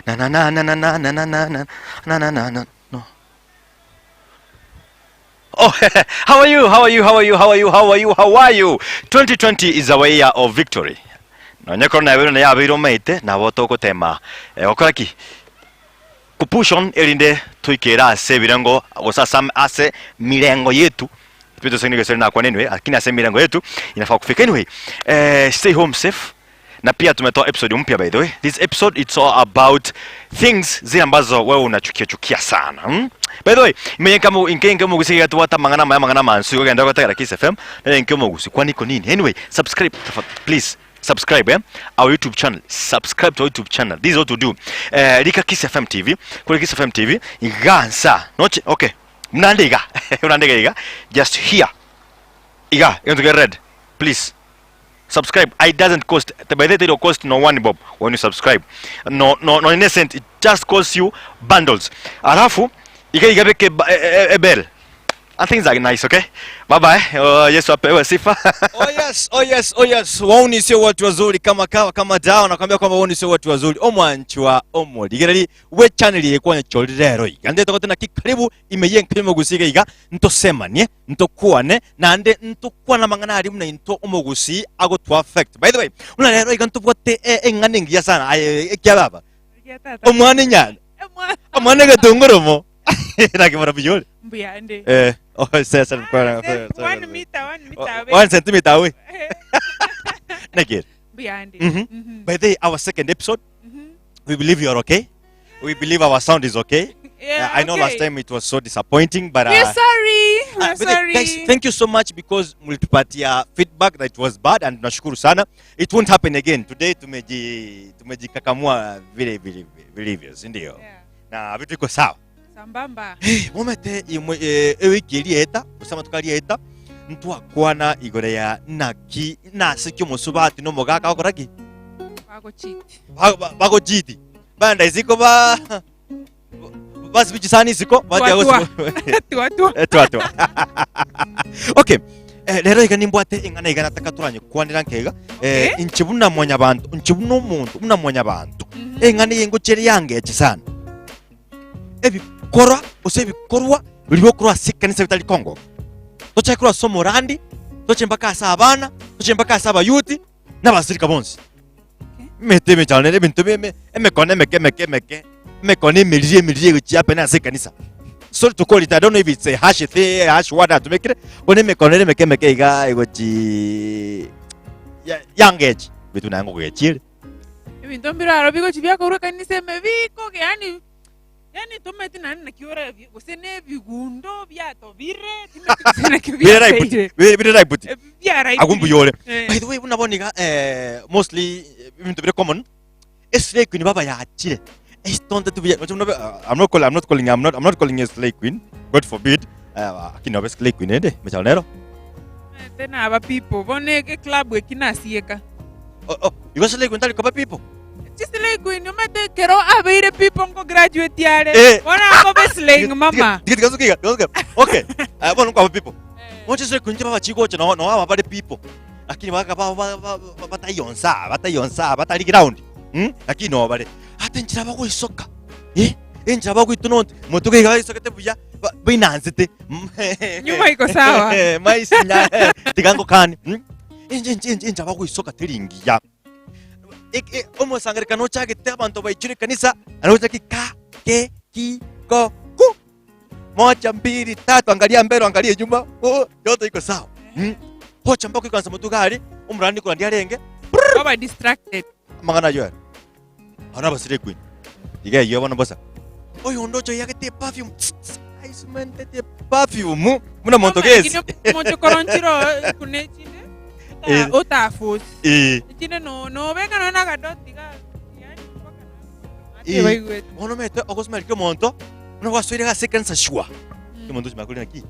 Na na na na na na na na na na na na na na no. Oh, how are you? How are you? How are you? How are you? How are you? How are you? 2020 is our year of victory. Nonye korona yabeire na yabeire omaete nabo togotema eh, gokora ki? Kupush on erinde toikere ase ebirengo gose ase am- ase mirengo yetu Tibetosani ase nigo esore nakwana anyway, lakini ase mirengo yetu inafaa kufika anyway. Eh, stay home safe na pia tumetoa episode mpya by the way. This episode it's all about things zile ambazo wewe unachukia chukia sana. Hmm? By the way, imenye kama inke inke mugusi gatwata mang'ana maya mang'ana mansu genda gotegera Kiss FM na inke mugusi kwani iko nini? Anyway, subscribe please subscribe eh? our youtube channel subscribe to our youtube channel this is what to do eh, rika Kiss FM TV kuri Kiss FM TV igansa noche okay mnande iga mnande iga iga just here iga you want to get red please subscribe it doesn't cost by the way it cost no one bob when you subscribe no no no in essence it just costs you bundles alafu iga iga beke e, e, e bell and things are nice okay bye bye uh, yesu apewe sifa Oh yes, oh yes, oh yes. Wauni sio watu wazuri kama kawa kama dawa nakwambia kwamba wauni sio watu wazuri. Omwanchwa omorigereri we channel yekwanya chori rero iga. Ndete gote naki karibu imeye nkirimo gusiga iga ntosemanie ntokwane nande ntokwana mang'ana ari muna into omogusi agotu affect. By the way, muna rero iga ntobwate e- eng'ana engiya sana aye ekiababa. Omwana enyanya, omwana egetunguru Naki mura buya ore? Mbuya nde. Eh, oh, sesa Ah, se- one meter, one meter away. One centimeter away. Naki ere? Mbuya nde. Mhm. Mhm. By the way, our second episode, Mhm. we believe you are okay. We believe our sound is okay. Yeah, I know last okay. time it was so disappointing, but We're uh, sorry. uh, We're but sorry. guys, thank you so much because mlitupatia feedback that it was bad and tunashukuru sana. It won't happen again. Today tumeji tumejikakamua vile vile vilivyo, si ndio? Yeah. Na vitu iko sawa. Sambamba. Hey, momete imwe eh, ewiki eria eta gose amatuko aria eta ntwakwana igoro ya naki nase ki omosubati na omogaka bagokora ki Bagocheat. Ba- ba- bagochiti baenda isiko ba basibe chisani isiko batia Twa, twa. gosiba- Tua tua. Eh, twa twa okay eh, rero iga nimbwate eng'ana iga nataka toranyekwanera nkeiga eh, Okay. inche buna mwanyabanto inche buna omonto buna mwanyabanto Mhm. eng'ana eye ngochia yangeche sana ebikorwa gose ebikorwa biria bigokorwa ase ekanisa bitari kongoka. Tochake korwa ase omorandi, toche mpaka ase abana, toche mpaka ase abayuti, na abasirika bonsi. Emete emechando nere ebinto bi eme emekono emeke emeke emeke, emekono emeriri emeriri egochia happen ase ekanisa. Sorry to call it, I don't know if it's a harsh thing, a harsh word atumekire, bono emekono ere emeke emeke iga egochi ya yangechi, baitu naye ngogechi ere. Ebinto mbire aro bigochi biakorwa ekanisa ime bikoge yaani yaani tomanyeti naende naki ore gose na ebigundo biatobire timanyeti gose naki Bire right, biabeire. bire bire right. Ebi biaraipire. Agwo mbuya ore. Eh. By the way, buna bono iga eh, mostly eh, ebinto bire common, eslay queen baba yachire. Esitonteti buya, noche buna be- ah, I'm not calling, I'm not calling, I'm not, I'm not calling a slay queen. God forbid. Eh, lakini obe slay queen ende, mechalo nero. Omanyete naba people, bono eclub eki nasieka. Oh, oh, igo slay queen tari koba people. Chislay queen omanyete ekero abeire people nko graduate are, Eh. bono akoba eslaying mama. Tiga tiga tiga tiga tiga. Okay. Eh, bono nkwaba people. Eh. Bono chislay queen chibaba chigocha no no aba bare people. Lakini baka ba ba ba ba- batayonsa, batayonsa, batari ground. Hmm? Lakini no bare. Ate nchira bagoisoka. Eh? Enchera bagoituna onte. Motuko iga baisokete buya. Ba- bainansete. Nyuma iko sawa. Maisinya. Tiga ngokani. Hmm? Enche enche enche enchera bagoisoka teri ngiya. Ek- e- omosangererekano ochagete abanto baichire ekanisa, aroche ki ka, ke, ki, ko, ku. Moja, mbili, tatu, angalia mbele, angalia nyuma, oh, yote iko sawa. Mm. Gocha mpaka oikaranse motwe iga aria, omorani korandia arenge, Baba distracted. amang'ana ayio ere. Abana abasire equeen. Iga eyio bono bosa. Oyonde ocha oyagete eperfume, tss, tss, aisumentete eperfume buna monto gesi. Mocho koronchiro kune chinde Eh. otafosi. Eh. Chinde no nobeka no nagadoti ga yani mpaka na Eh. baigwete. Bono omanyete ogosmell kia omonto, buna gwasoire ase ekanisa sure. Omonto ochimanya kore naki?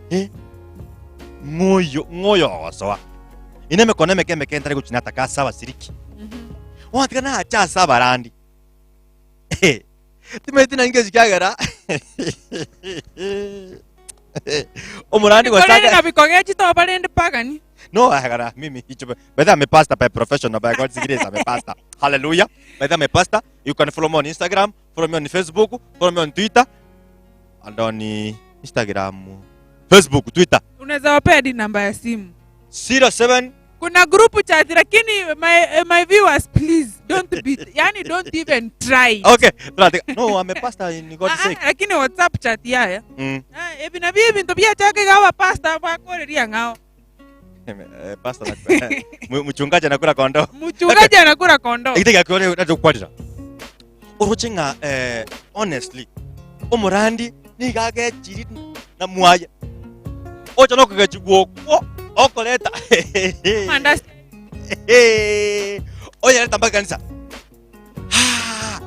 Eh, ng'oyo ng'oyo ogosoa. Ine emekono emeke emeke ntari gochia nataka ase abasiriki. Bono tiga nache ase abarandi. Timanyeti naki ngechi kiagera. Omorandi Korende gochaka na bikogechi toba rende pagani. No, agara mimi hicho. By the way, I'm a pastor by profession, by God's grace, I'm a pastor. Hallelujah. By the way, I'm a pastor. You can follow me on Instagram, follow me on Facebook, follow me on Twitter, and on eh, Instagram, Facebook, Twitter. Unaweza wapea hadi namba ya simu. 07 Kuna group chat lakini my, eh, my viewers please don't be yani don't even try. Okay. Tunataka- No, I'm a pastor in God's Ah, ah, sake. lakini WhatsApp chat yaya. Ah, ebi nabio ebinto biachaka iga abapastor bakoreria ng'ao. Eh, pastor na- Mchungaji anakula kondoo. Mchungaji anakula kondoo. Ekite giakore natokwarera oroche ng'a eh, honestly omorandi nigo agechiri na mwaye ocha nokogechigwa okwo okoreta Mandasi. oyareta mpaka kanisa Ah,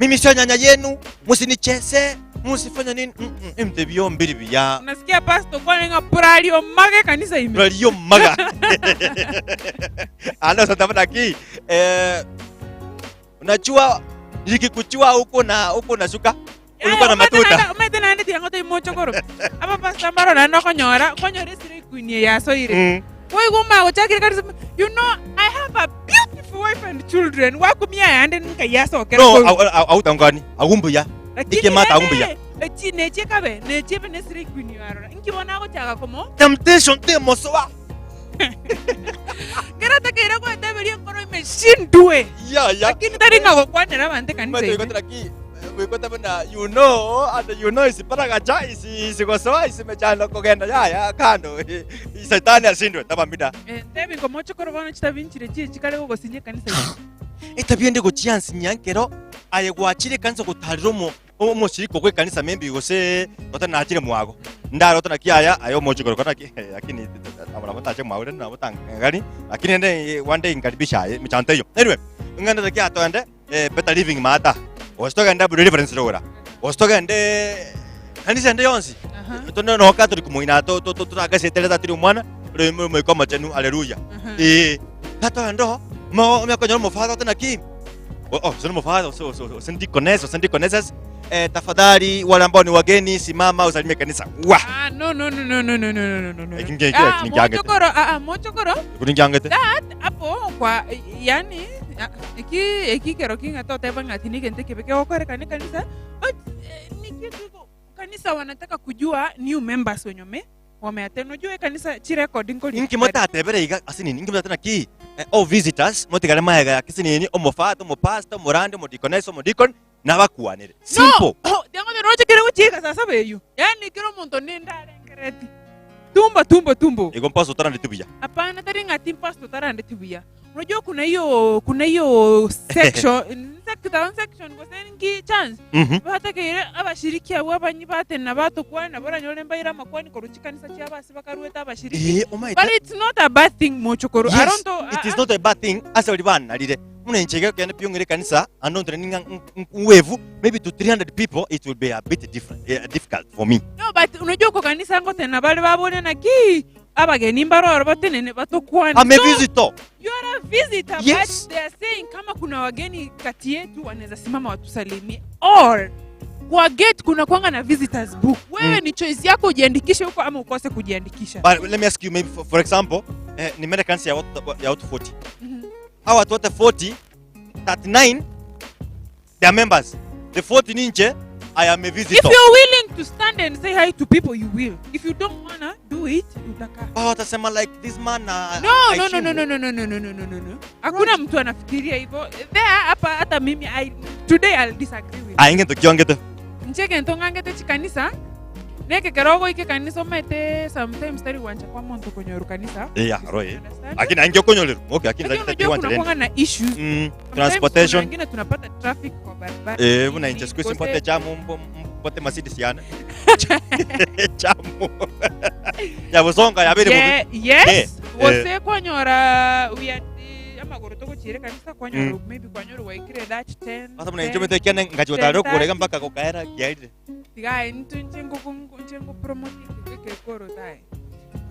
mimi sio nyanya yenu musinicheze musifanye nini mm -mm, ebinto ebio mbiri buya Unasikia pastor kwane ng'a purario mage kanisa ime. Rario maga ano sasa naki eh, unajua nikikuchua huko na huko nashuka ulikuwa na matuta omanyete naende tiga ngotebia mochokoro abapastor mbaro naende okonyora okonyora esira equeen eye yasoire Boigo omanye gochakire kanisa you know I have a beautiful wife and children gwakumia ayande nkai asokere no korwa. autangani agumbuya Lakini Ikemata rende, agumbuya. echi nechi ekabe nechi ebe nesire equeen yarora inki bono agochaka komo temptation temosoa Nkere otakeire gweteberia enkoro ime shindwe ya ya lakini tari ng'a gokwanera abanto ekanisa ime. Gwetera ki gwikota buna you know and you know isiparagacha isi isigosoa isimechando kogenda yaya kando Shetani ashindwe tabamida Eh, ntebi nkomoche korwa bono chitabi nchire chie chikare gogosinya ekanisa ime. Etabi ende gochiansinya nkero aye gwachire ekanisa gotarera omo omoshirika okwo ekanisa maybe gose otanachire mwago ndaro otanaki aya aye omochi korokwa naki lakini nabo nabo ntache mwago rende nabo tangani lakini rende one day nkaribisha aye emechando teiyo. Anyway, ng'ende naki atoende eh, better living maata gose togende abwo deliverance rogora gose togende kanisa ende yonsi Aha, tone no catholic moina to to to toragasete tiri omwana ore omoika omochenu haleluya aha. ee tatoenda oo mo omenya omofather ote naki oh, oh, sio mofadha ose ose ose deaconess ose deaconesses eh, tafadhali wale ambao ni wageni simama usalimie kanisa wa Ah, no, no, no, no, no, no, no, no, no, no. Eki nge- Ah, eki ngiangete. mochokoro, ah, ah, mochokoro, kuringiangete hapo kwa yani ah, eki eki kero king'a toteba ng'a tini gento ekebe kegokorekana ekanisa but eh, niki ekiko kanisa wanataka kujua new members wenye wame wameattend unajua ekanisa chirecord nkori Inki motatebere iga ase nini? Inki motate naki eh, all visitors motigare maega yake ase nini? Omofata, omopastor, omorandi, omodikonesa, omodikon nabakwanere. Simple. No, tiang'ote roche kere gochiika saa saba eywo yaani kera omonto ninde arengereti tumbo tumbo tumbo Igo mpasa otarandeti buya. Hapana, tari ng'a ti pastor otarandeti buya. Unajua kuna hiyo kuna hiyo section sector section gose nki chance batakeire abashiriki abwo abanyi batenena batokwana boranyore mbaire amakwani korwa chikanisa chiabo ase bakaruete abashiriki. Eh, omaete. But it's not a bad thing mochokoro. I Yes, don't know. it is not a bad thing ase baria banarire. Buna inche iga ekero pi ong'ire ekanisa ande ontore ning'a ngwevu maybe to 300 people it will be a bit different, eh, difficult for me. No, but unajua uko kanisa ngotenena bare babore naki Abageni mbaroro batenene batokwane. I'm a So, visitor. you are a visitor, Yes. but they are saying kama kuna wageni kati yetu wanaweza simama watusalimie or kwa gate kuna kwanga na visitors book. Wewe ni choice yako ujiandikishe huko ama ukose kujiandikisha. But let me ask you maybe for, for example, eh, nimeenda kanisa ya watu, ya watu 40. Hawa watu wote 40, 39 they are members. The 40 ninche I am a If visitor. you're willing to stand and say hi to people you will. If you don't wanna do it, utakaa. Hawa watasema like this man uh, No, no, no, no, no, no, no, no, no, no, no, no, no. Hakuna mtu anafikiria hivyo. There hapa hata mimi I today I'll disagree with. Ainge tokiongete. Inche egento ng'angete chikanisa, neke ekero ogoika ekanisa omanyete sometimes tari gwancha kwa monto konyorwa kanisa. Yeah, ro eh. Understand? Lakini ainge okonyorerwa. Okay, lakini Lakini tari unajua wancha kuna rende. kuanga na issues. Mm, Sometimes kuna transportation. wengine tunapata traffic kwa barabara. Eh, buna inche siku hizi Kose- mpote jamu mpote Mercedes yana. Jamu. Ya bosonga ya bere Ye- yes Eh, gose kwanyora we are eh, amagoro togochiira ekanisa kwanyora maybe kwanyora gwaikire that 10 Sasa buna 10. inche omanyete ekiane ngachi gotara okorega 10:30. mpaka gokaera kiarire. Tiga aye intwe inche nkoku- inche nkopromote ekekoro tae.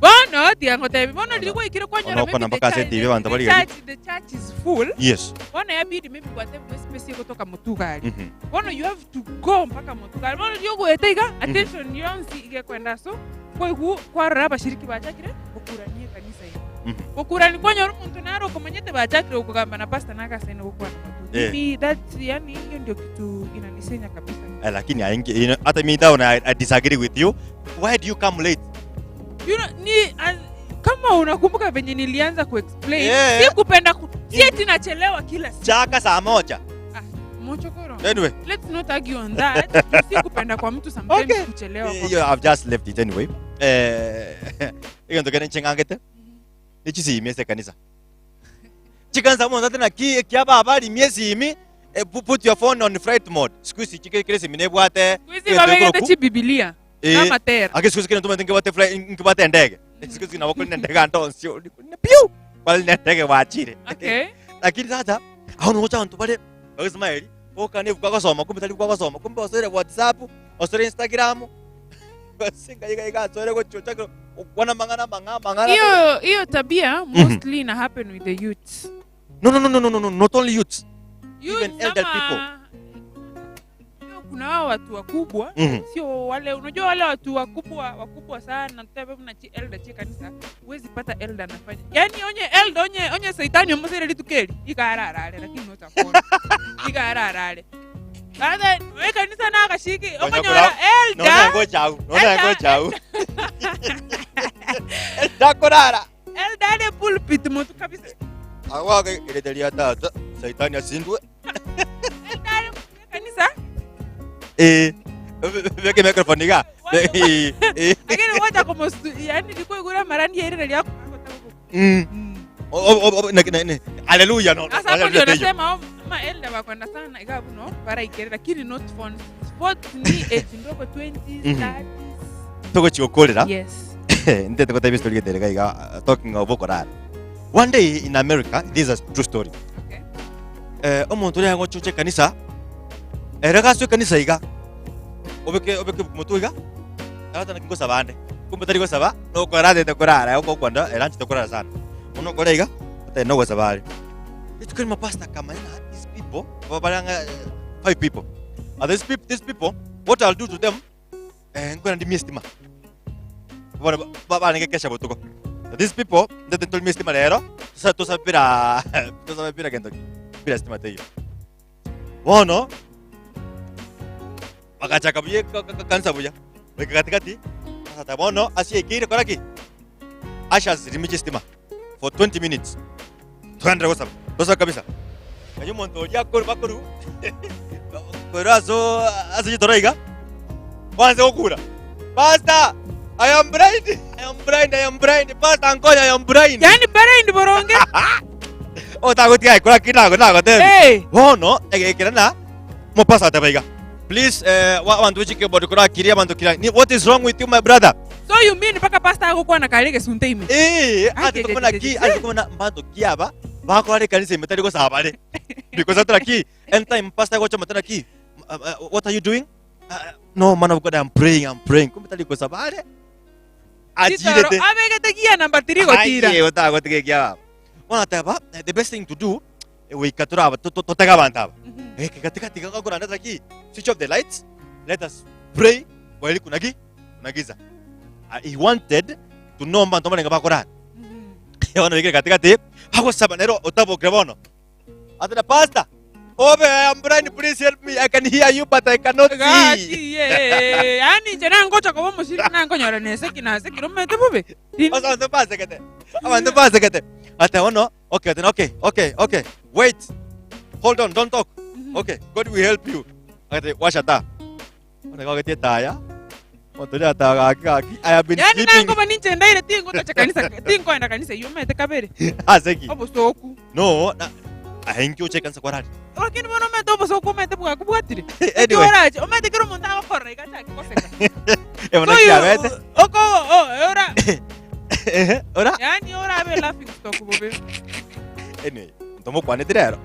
Bono tiga ngotebi bono riria gwaikire kwanyora Ono okwana maybe the mpaka ase church- TV abanto the barigerie. church- the church is full Yes. bono yabidi maybe gwatebigwa espace egotoka motugari Mhm. bono you have to go mpaka motugari bono riria ogoeta iga attention yonsi igekwenda aso kwaigwa kwarora abashiriki bachakire gokurania ekanisa ime Mhm. gokurani kwanyora omonto naro okomanyete bachakire gokogamba na pastor nagasaine gokwana matu Eh. Mimi that yani hiyo ndio kitu inanisenya kabisa Eh, lakini aingi you know, hata mi down I, I disagree with you. Why do you come late? you know, ni as, kama unakumbuka venye nilianza kuexplain Yeah. si kupenda ku, si eti nachelewa kila siku Chaka saa moja. mochokoro Anyway, let's not argue on that si kupenda kwa mtu sometimes Okay. kuchelewa kwa you I've just left it anyway. Eh, egento kere nching'angete nichisimi ase ekanisa. Chikansa mono tena ki kiaba abari esimi eh, put your phone on flight mode. Siku hizi chike kere esimi nebwate Siku hizi babegete chibibilia Eh, namatera ake siku hizi kere ntomanyete nkebwate flight nkebwate endege. Siku hizi nabo kore na endege ande onsi piu kware na endege gwachire. okay Lakini sasa aho nogocha abanto bare bagesmaeri boka nebuku agosoma kumbe tari buku agosoma kumbe osoire whatsapp osoire instagram gose ngai iga iga asore gochocha kero okwana amang'ana amang'ao amang'ana hiyo hiyo tabia mostly ina happen with the youths No no no no no no no not only youths. Youths Even elder ama- people. Sio, kuna hao watu wakubwa Mhm. sio wale unajua wale watu wakubwa wakubwa sana tutabe mna chi elder chi kanisa huwezi pata elder anafanya yani onye elder onye onye saitani omosere litukeli ikararare lakini utakona ikararare Baada we kanisa na akashiki okonyora Nona elder ngochau, nona Elder. ngochau. Elder korara. elder ale pulpit mutu kabisa Awake ireteria tata, saitani asindwe. elder ale kanisa Eh. Beke microphone iga. Eh. Eh. lakini woja komostu yani likuigura marani yerere lyako Mm. O o o ne ne Hallelujah no. Sasa hapo ndio nasema hao ma elder wakwenda sana ikabu no baraikere lakini not phones. Sports ni age ndogo 20s Mhm. 30s. Togochiokorera. Yes. Ntete gotebia story gete iga iga talking of okorara. One day in America, this is a true story. Okay. Eh, omonto oria agochocha ekanisa, ere gasoa ekanisa iga, obeke obeke motwe iga, agateba naki ngosaba ande, kumbe tari gosaba, nokora atete korara okokwenda ere anchete korara sana. Bono okore iga, otebe nogosaba are. Rituko erimo pastor akamanya ng'a these people, aba bare ang'e five people, and these peop these people, what I'll do to them, eh, nkwera ndimie estima. Bono ba- ba- barenge kesha botuko. These people, ndete ntorimie estima rero, tosa tosabe bira tosabe bira gento ki, bira estima teiyo. Bono, bagachaka buya eka- ka- ka- kanisa buya, goika gatigati, basata bono ase yaikeire kora ki? Ushers rimiche estima for 20 minutes, togenderere gosaba, tosabe kabisa. Aye omonto oria akoru bakoru korwa asoo ase chitoro iga, kwanza gokura, pastor, I am blind, I am blind, I am blind, pastor nkonya I am blind. Yani blind boronge. Otagotiga ekora ki nago nagotebia. Hey. Bono egekera na omopastor agateba iga, please eh, wa- abanto be chikeyboard korakirie abanto kira ni what is wrong with you my brother? So you mean mpaka pastor agokwana kare egesunte ime? Eh, Ai, ati tokomona je, je, ki je, ati tokomona mbanto ki aba bakora ekanisa ime tari gosaba bare because atara ki anytime pastor agocha matara ki uh, uh, what are you doing uh, no man of god i'm praying i'm praying kumbe tari gosaba are Chitoro achirete abegete gia number 3 gotira. Aye, otagotiga ekia baba bono ateba eh, the best thing to do eh, goika toraba to- to- totege abanto aba Mhm. Eh, katikati gakoranda taki switch off the lights let us pray while kuna gi kuna giza Ah, he wanted to know mbanto barenge bakorara Mhm. bono bikire katikati agosaba nero otabokire bono atira pastor obe I am blind please help me I can hear you but I cannot see Gaki, ye. Yaani inche nangocha koba omoshiriki nankonyora neseki nasekire omanyete bobe. Rin- Ase abanto basekete abanto basekete ate bono okay ate okay okay okay wait hold on don't talk Mhm. okay God will help you ate washa taa Bono iga ogetie etaya, omonto oria ateba gaki gaki, I have been Yaani sleeping nankoba ninche ndaire tingotocha kanisa tinkoenda kanisa eyio omanyete kabere ase ki? obosoku. No, na aye inki oche ekanisa kwarari? Lakini bono omanyete obosoku omanyete bwakobwatire. Eki Anyway, orache omanyete kera omonto agokorora iga achake goseka. ebono So you kiabete. oko o- ora Ehe, ora yaani orabe laughing stock bobe. anyway, ntomokwaneti rero.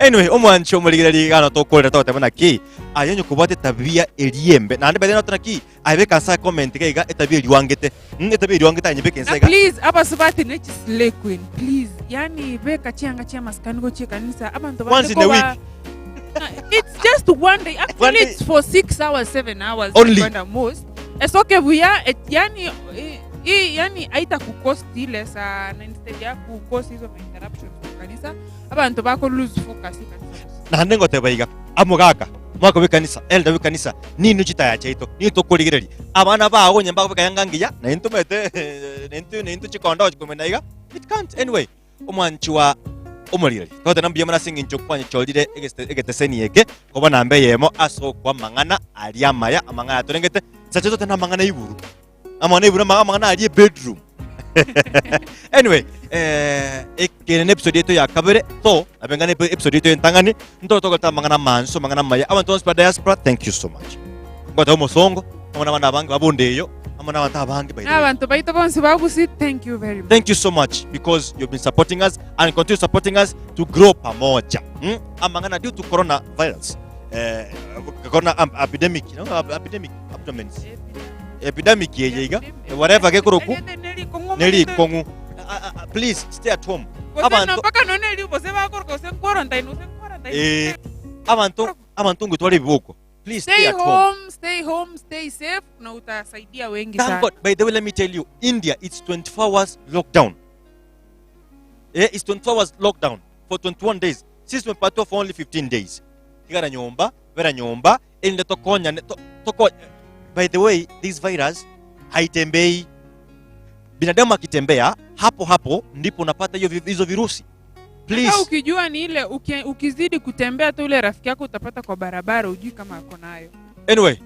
Anyway, omwanchi omorigereria iga notokorera togoteba naki aye onye kobwate etabia eria embe naende by the way naki aye beka nse comment iga iga etabia eria oangete mm, etabia eria oangete aye nyebeke nse Na iga please abasubati ne chislay queen please yani beka chianga chia amasikani gochia ekanisa abanto bande Once in a koba week. Na, it's just one day actually One day. it's for 6 hours 7 hours Only. kwenda most esoke buya et, yani i, i, yani aitakukost ile sana instead ya kukost hizo ma interruptions kwa kanisa abanto bako lose focus ekanisa gose. Naende ngoteba iga, Omogaka, omogaka bw'ekanisa, elder bw'ekanisa, ninwe chitaya chiaito, ninwe tokorigereria. Abana bao onye mbakobeka yanga engiya, na intwe omanyete na intwe na intwe chikondo chikomena iga, it can't. Anyway, omwanchi wa omorigereria, togoteba mbuya mono ase eng'encho kwanyechorire egeste egeteseni eke koba namba eyemo ase okwa amang'ana aria amaya, amang'ana atorengete, nsache totebe namang'ana aiguru. Amang'ana aiguru amang'ana aria ebedroom. Anyway, eh, ekere ne episode yaito ya kabere, so nabo eng'ana epi- episode yaito entang'ani, ntoro togorete amang'ana amansu, amang'ana amaya. Abanto bonsi ba diaspora, thank you so much. Ngoteba omosongo, amo na abande abange babunde eyo, amo na abanto abange by the Na way. abanto baito bonsi ba Gusii thank you very much. Thank you so much because you've been supporting us and continue supporting us to grow pamoja. Mm? Amang'ana due to coronavirus. Eh, corona epidemic, no? Epidemic, abdomens. Epidemic eye iga, whatever gekoroku, nerikong'u. Please stay at home. Abanto mpaka none eri gose bakoroka gose quarantine gose quarantine. Eh, abanto abanto ngotwara ebiboko. Please stay Stay at home. home, stay home, stay safe na utasaidia wengi Thank sana. God. By the way, let me tell you, India, it's 24 hours lockdown. Eh, it's 24 hours lockdown for 21 days. Sisi tumepatiwa for only 15 days. Tigara nyomba, bera nyomba, erinde tokonyane, to, toko, by the way, this virus haitembei. Binadamu akitembea hapo hapo ndipo unapata hiyo vi- hizo virusi. Hata Please. ukijua ni ile uki, ukizidi kutembea tu ule rafiki yako utapata kwa barabara ujui kama ako nayo. Anyway,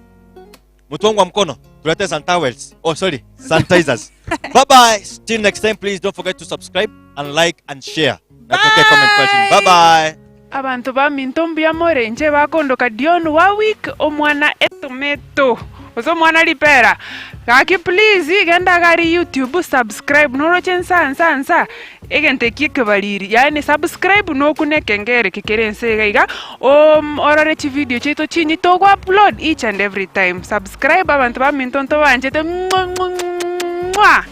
mtu wangu wa mkono, tulete some towels. Oh, sorry, sanitizers. Bye bye. Till next time, please don't forget to subscribe and like and share. Na tuwekee comment question. Bye bye. Abanto baminto mbuya more inche bakondoka Dion Warwick omwana etometo gose omwana ripera gaki please genda iga aria YouTube subscribe noroche nsa nsa nsa egento ekio ekebariri yaani subscribe nokune ekengere eke kere ense iga iga orore chividio chiaito chinyi togo upload each and every time subscribe abanto baminto ntobanchete mwaa.